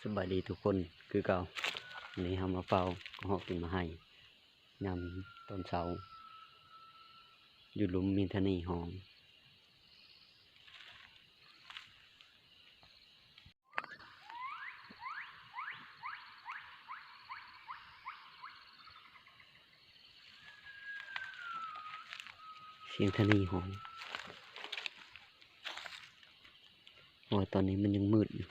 ສະບາຍດີທຸກຄົນຄືເກົ່າ. ມື້ນີ້ເຮົາມາເຝົ້າເຫາະກິນໝາກໄຮຍາມຕອນເຊົ້າ ຢູ່ລຸ່ມມີທະນີຮ້ອງ. ສຽງທະນີຮ້ອງ. ໂອ້ຍ ຕອນນີ້ມັນຍັງມືດຢູ່.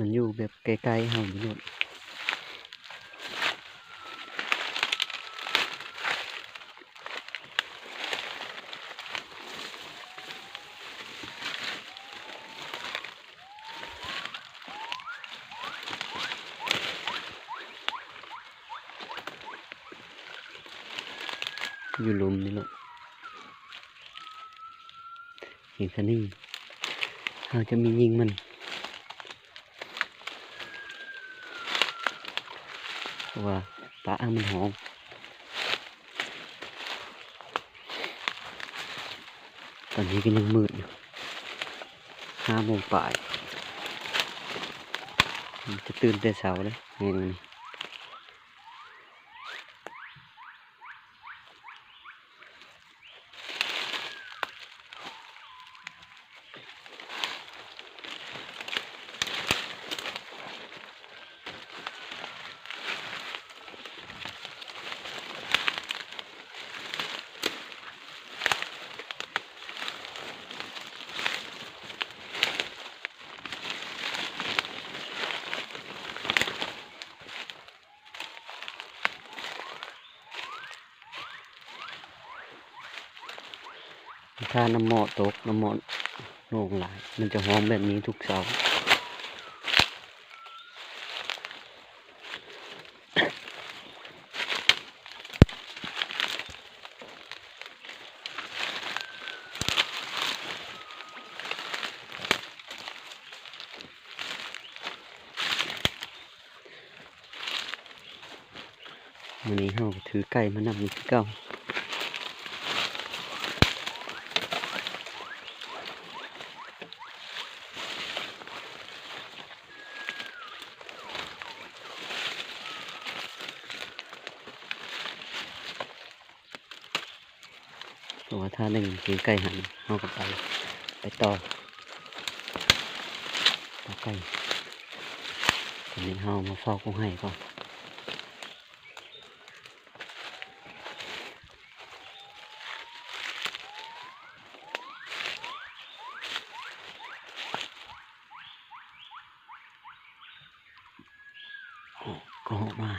ມັນຢູ່ແບບໃກ້ໆເຮົານີ້ໂລດ. ຢູ່ລຸ່ມນີ້ແຫຼະ ສຽງທະນີ. ເຮົາຈະມີຍິງມັນ ເພາະວ່າປາອ່າງມັນຮ້ອງ. ຕອນນີ້ກໍຍັງມືດຢູ່ ຫ້າໂມງປາຍ ຈະຕື່ນແຕ່ເຊົ້າເດ້ມື້ນີ້. ຖ້ານ້ຳໝໍ້ຕົກ ນ້ຳໝໍ້ໜອງຫຼາຍ ມັນຈະຮ້ອງແບບນີ້ທຸກເຊົ້າ. ມື້ນີ້ເຮົາກໍຖືໄກ່ມານຳອີກຄືເກົ່າ. ເພາະວ່າຖ້າໄດ້ຍິນສຽງໄກ່ຫັນ ເຮົາກໍໄປ ໄປຕໍ່ ຕໍ່ໄກ່. ຕອນນີ້ເຮົາມາເຝົ້າກົກໄຮ່ກ່ອນ. ກໍອອກມາ.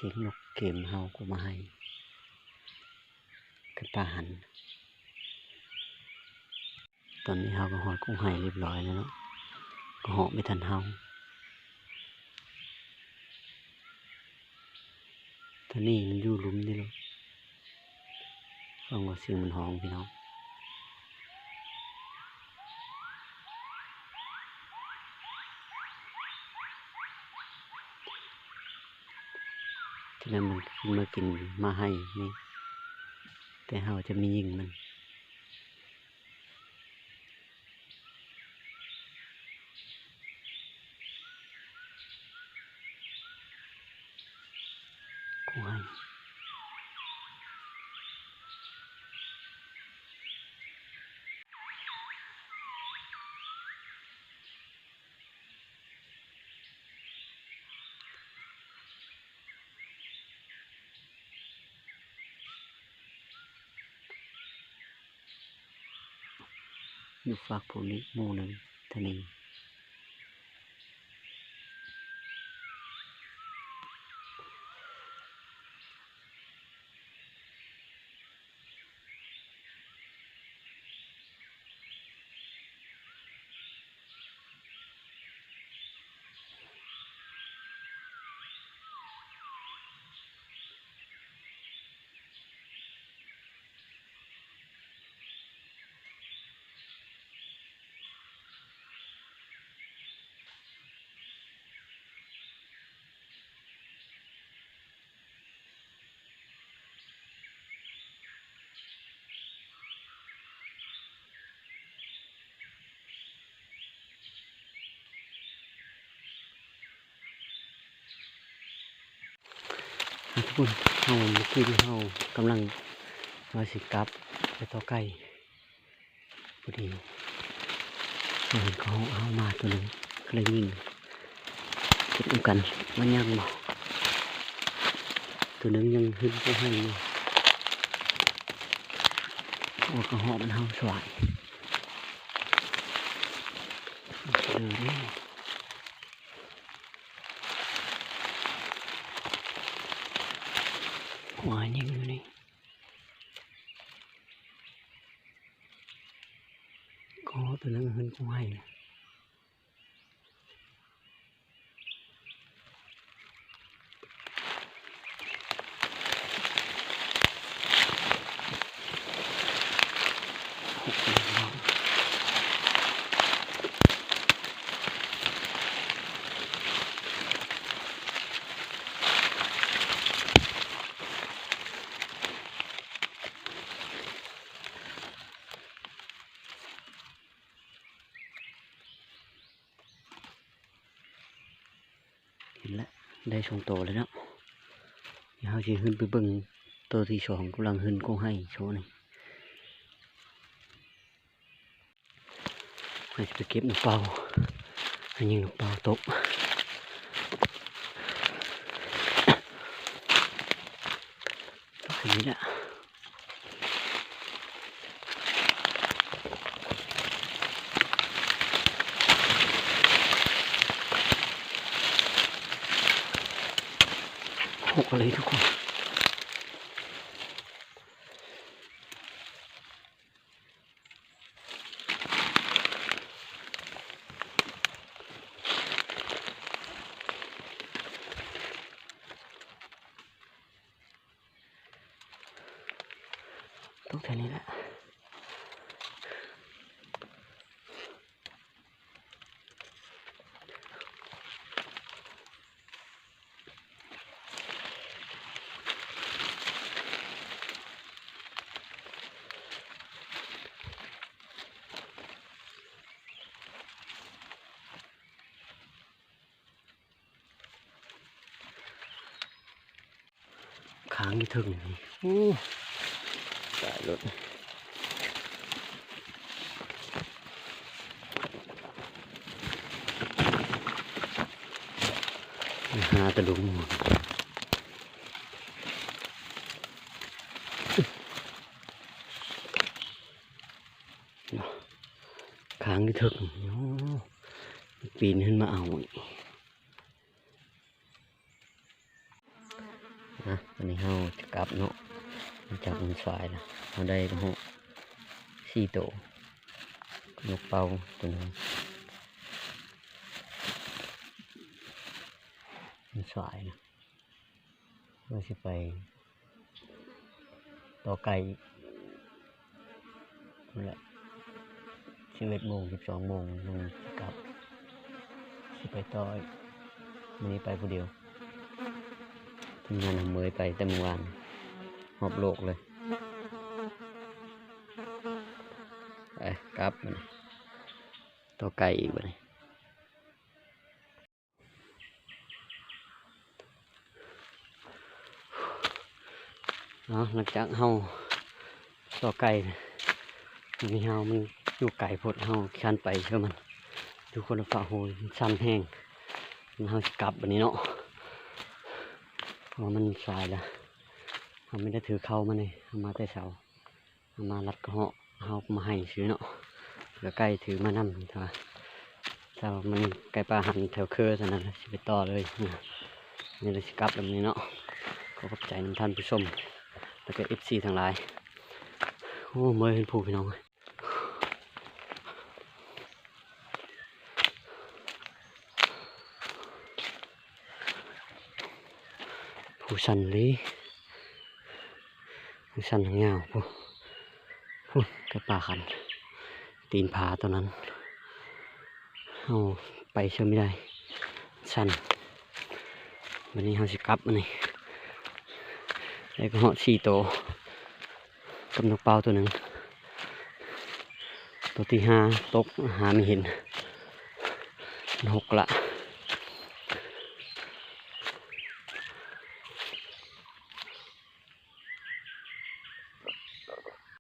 ສຽງນົກເກມເຮົາກໍມາໃຫ້ ຄືປາຫັນ. ຕອນນີ້ເຮົາກໍຮອດກົກໄຮ່ຮຽບຮ້ອຍແລ້ວເນາະ ກໍເຫາະໄປທັນເຮົາ. ຕອນນີ້ມັນຢູ່ລຸ່ມນີ້ແຫຼະ ຟັງວ່າສຽງມັນຮ້ອງພີ່ນ້ອງ. ຈະໄດ້ມາກິນໝາກໄຮນີ້ ແຕ່ເຮົາຈະມີຍິງມັນ. ຢູ່ຟາກພຸ້ນອີກໝູ່ໜຶ່ງ ທາງນີ້. ທຸກຄົນ ເຮົາ ເມື່ອກີ້ນີ້ເຮົາກຳລັງວ່າຊິກັບໄປຕໍ່ໄກ່ ພໍດີເຫັນເຂົາເອົາມາຕົວໜຶ່ງ ກໍເລີຍຍິງ ເກັບນຳກັນວ່າຍັງບໍ່. ຕົວໜຶ່ງຍັງຮຶນຢູ່ໄຮ່ຢູ່ ໂອ້ ກະເຫາະມັນເຫົ່າສວາຍເດີ. ຄວາຍຍັງຢູ່ນີ້ ກໍຕົວນັ້ນເຮືອນຂອງໃຫ້. ເຫັນແລ້ວ ໄດ້ສອງໂຕແລ້ວເນາະ. ດຽວເຮົາຊິຂຶ້ນໄປເບິ່ງໂຕທີສອງ ກຳລັງຮຶນກົກໄຮ່ໂຊນີ້. ເຮົາຊິໄປເກັບນຳເປົ້າ ໃຫ້ຍິງນຳເປົ້າຕົກ. ຕົກແບບນີ້ແຫຼະ. ໂອ້ ເລີຍທຸກຄົນ. ຕົກແຖວນີ້ແຫຼະ. ຄ້າງຢູ່ເທິງນີ້ ໂອ້ ຕາຍໂລດ. ໄປຫາຕະລຸງ ຄ້າງຢູ່ເທິງ ໂອ້ ປີນຂຶ້ນມາເອົາອີກ. ອ່ະ ຕອນນີ້ເຮົາຈະກັບເນາະ ຫຼັງຈາກມັນສາຍແລ້ວ ເຮົາໄດ້ມາຮອດສີ່ໂຕ ນົກເປົ້າຕົວໜຶ່ງ ມັນສາຍນະ. ວ່າຊິໄປຕໍ່ໄກ່ອີກ ພຸ້ນແຫຼະ ສິບເອັດໂມງ ສິບສອງໂມງ ຍັງກັບ ຊິໄປຕໍ່ອີກ. ມື້ນີ້ໄປຜູ້ດຽວ ທີມງານນຳເມີຍໄປແຕ່ມື້ວານ ຮອບໂລກເລີຍ. ໄປ ກັບ ບັດນີ້ ຕໍ່ໄກ່ອີກບັດນີ້. ເອົາ ຫຼັງຈາກເຮົາຕໍ່ໄກ່ ອັນນີ້ເຮົາ ມັນຢູ່ໄກໂພດ ເຮົາຂ້ານໄປເຊື່ອມັນ ຢູ່ຄົນລະຟາກໂຮຍ ມັນຊັນແຮງ ເຮົາຊິກັບບັດນີ້ເນາະ ເພາະວ່າມັນສາຍແລ້ວ. ເຮົາມີແຕ່ຖືເຂົ້າມານີ້ ເຮົາມາແຕ່ເຊົ້າ ເຮົາມາລັດກະເຫາະ ເຮົາກໍມາໄຮ່ຊື່ເນາະ. ເຫຼືອໄກ່ຖືມານຳ ຖ້າ ຖ້າມັນໄກ່ປ່າຫັນແຖວເຄີຊັ້ນນະ ຊິໄປຕໍ່ເລີຍ. ນີ້ລະຊິກັບແລ້ວນີ້ເນາະ. ຂໍຂອບໃຈນຳທ່ານຜູ້ຊົມ ແລ້ວກໍເອັຟຊີທັງຫຼາຍ. ໂອ້ ເມື່ອຍເຫັນພູພີ່ນ້ອງ. ພູຊັນເລີຍ ທັງຊັນທັງຍາວ. ພຸ້ນ ພຸ້ນ ໄກ່ປ່າຂັນ ຕີນຜາຕົວນັ້ນ ເຮົາໄປເຊີງບໍ່ໄດ້ ຊັນ. ບັດນີ້ເຮົາຊິກັບ ອັນນີ້ ແລ້ວກໍຮອດສີ່ໂຕ ກັບນົກເປົ້າຕົວໜຶ່ງ. ຕົວທີຫ້າຕົກ ຫາໄມ່ເຫັນ. ຫົກລະ